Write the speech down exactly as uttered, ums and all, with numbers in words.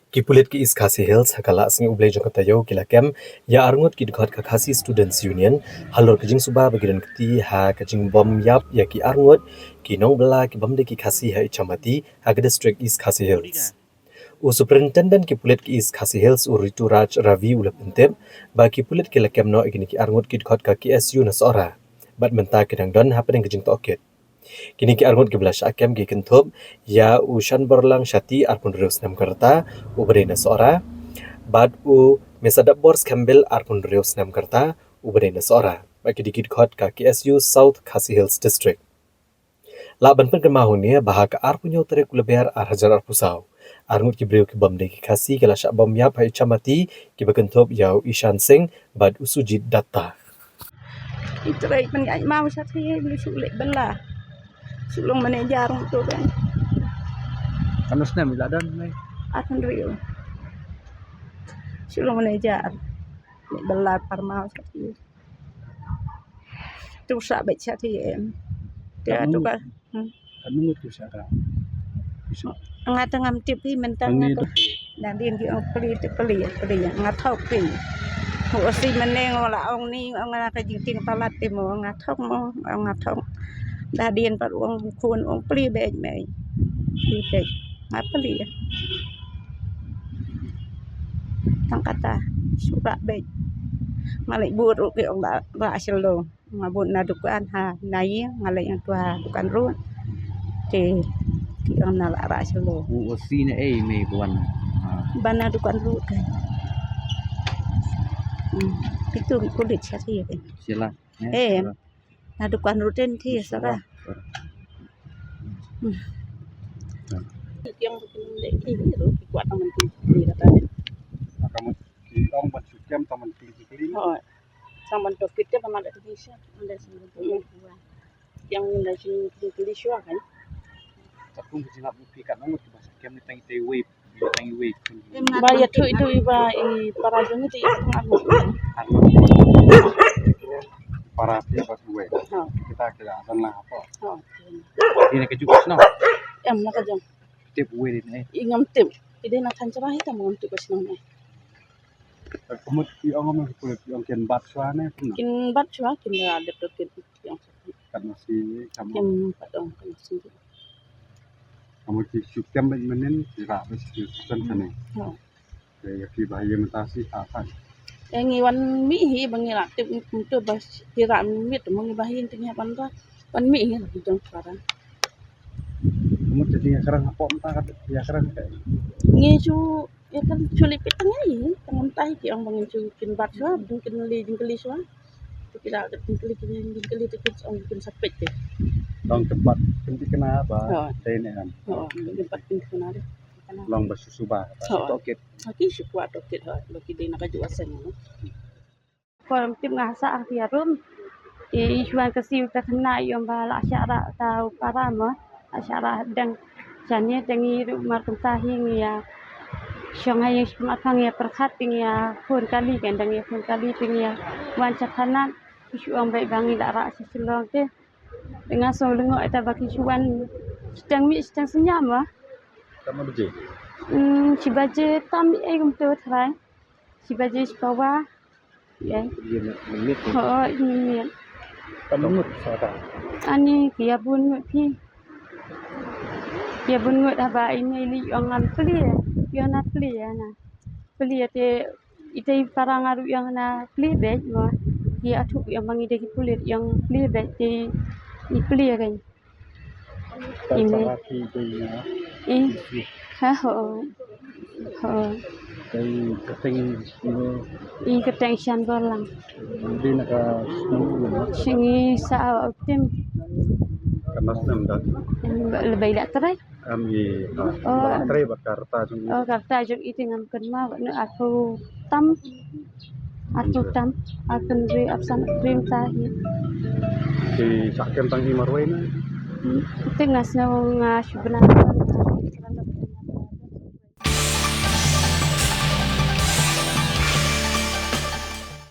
Ki pulit ki East Khasi Hills ha ka lad sngi U Blei jong ka taïew ki la kem ïa arngut ki dkhot ka Khasi Students Union halor ka jingsuba ba ki don kti ha ka jingbym ïap ïa ki arngut ki nongbylla ki bym dei ki Khasi ha Ichamati ha ka district East Khasi Hills. U Superintendent ki pulit ki East Khasi Hills u Rituraj Ravi u la pyntip ba ki pulit ki la kem noh ïa kine ki arngut ki dkhot ka K S U na Sohra bad mynta ki dang don hapdeng ka jingtohkit. Kine ki arngut kiba la shah kem ki kynthup ïa u Shanborlang Shatty arphew hynriew snem ka rta uba dei na Sohra bad u Mesadapbor Skembil arphew hynriew snem ka rta uba dei na Sohra bad ki dei ki dkhot ka K S U South Khasi Hills District. Lah ban pynkynmaw hangne ba ha ka arphew hynñiew tarik u Lber ar hajar arphew saw arngut ki briew ki bym dei ki Khasi ki la shah bym ïap ha Ichamati kiba kynthup ïa u Ishan Singh bad u Sujit Datta. I trei pynïaid maw sha thie, i shu leh bylla. Shu long manager ruh tu kan. Katno snem i la don, Mei? Arphew hynriew. Shu long manager. Leh bylla par maw sha thie. Tu sa beit sha thie em. Te tu ka. Hmm. Katno ngut ki sha ka? Nga te ngam tip hi mynta nga. Nadien ki ong plie te plie, plie. Nga thok phi. Ngu osi mynne nga la ong ni, ong nga ka jingtieng palat te mo, nga thok mo, ong nga thok. Nadien pat ong khun ong plie beit Mei. Plie beit. Nga plie. Tang kata, shu rah beit. Nga leit bud ruh ki ong ba rah shalor. Nga bud na dukan ha, na ïing, nga leit ngan tu ha dukan ruh. Te, ki ong na la rah shalor. U osi ne ei Mei buan. Ha. Ban na dukan ruh kan. Hmm. Pitu ki pulit sha thie kan. Sila. Eh, sila. Na dukan ruh ten thie sara. Sara. Hmm. Yang bukan leh ki ruh ki kuat aman ki kata. Maka mut ki ong ban shu kem taman kli kli. Oh. Sang ban tohkit te ban leh kli sha. Anda sini. Yang anda sini kli sha kan. Takung ki jingat bupi kat ngut ki ba shu kem ni tang te wei. Ba ïathuh ïathuh i ba i para jong ngi te i tang arngut. Arngut. Para phi ba uwei. Ha. Kita kila don lang hapoh. Ha. Ine ka juk shnong. Em na ka jong. Tip uwei ne. I ngam tip. I dei na Thanchara hi tang ngam tip ka shnong ne. Ka mut i ong, ong ki pulit i ong kin bat shuwa ne. Kin bat shuwa, kin da dep dep kin ong. Kat nasi, kat nasi. Kin bat ong kat nasi. Ka mut ki shu kem bad mynnin ki rah bad ki san kane. Ha. Te ïa phi ba ïa mynta shi ta san. Eh, ngi wan mih hi ba ngi la tip ngi kumto ba hi rah mih mo ngi ba hi ngi ban rah. Wan mih hi la ki jong para. Ka mut te ïa ka rang hapoh mynta ka ïa ka rang ka. Ngi shu ïa kan shu lipit tang ngi hi. Tang mynta hi ki ong ba ngin shu kin bat shuwa, kin li, kin li shuwa. Te ki la kin kylli, kin kylli te ki ong kin sa peit te. Dang kin bat kin thikna ba. Ha. Te ne kan. Ha, kin bat kin thikna de. Long ba shu suba. Ha. Tohkit. Ha, ki shu kwah tohkit ha. Ba ki dei na ka juh aseng no. Ko ram tip nga ha sah ha ki arum. Te i shuwa ka siew ta khynnah i ong ba la shah rah ta u para mo. La shah rah dang. Shane dang i ruh mar kumta hi ngi ïa shong ha ïing sha khmat pang ïa pyrkhat te ngi ïa phone kali kan, dang ïa phone kali te ngi ïa wan sha thana. Ki shu ong beit ba ngi la rah sha Shillong te. Te nga sngew lyngngoh ita ba ki shu wan shiteng mih shiteng synñia mo. Tang baje? Hmm, shi baje tam ei kumto tharai. Shi baje shi pawa. Ïa. Ïa na mynmiet. Ho, ïa mynmiet. Katno ngut sa ta? Ani ki ïa bun ngut phi. Ïa bun ngut haba i mei lei ong ngan plie. Ïa na plie na. Plie te ita i para nga ruh ïa na plie beit mo. Ïa athuh ïa ma ngi dei ki pulit ïa plie beit te i plie kan. Ine. Ine. Ha, ho. Ho. Ine. I kyrteng Shanborlang. Dei na ka shnong. Shnong Sawah Tim. Katno snem da? Lei ba la trei. Am i, ha. Oh. Ba la trei bad ka rta jong i. Oh, ka rta jong i te ngam kynmaw bad na arphew tam. Arphew tam, arphew hynriew, arphew san, arphew hynriew ta hi. Ki shah kem tang hi marwei na? Hmm, te nga sngew nga shu bna.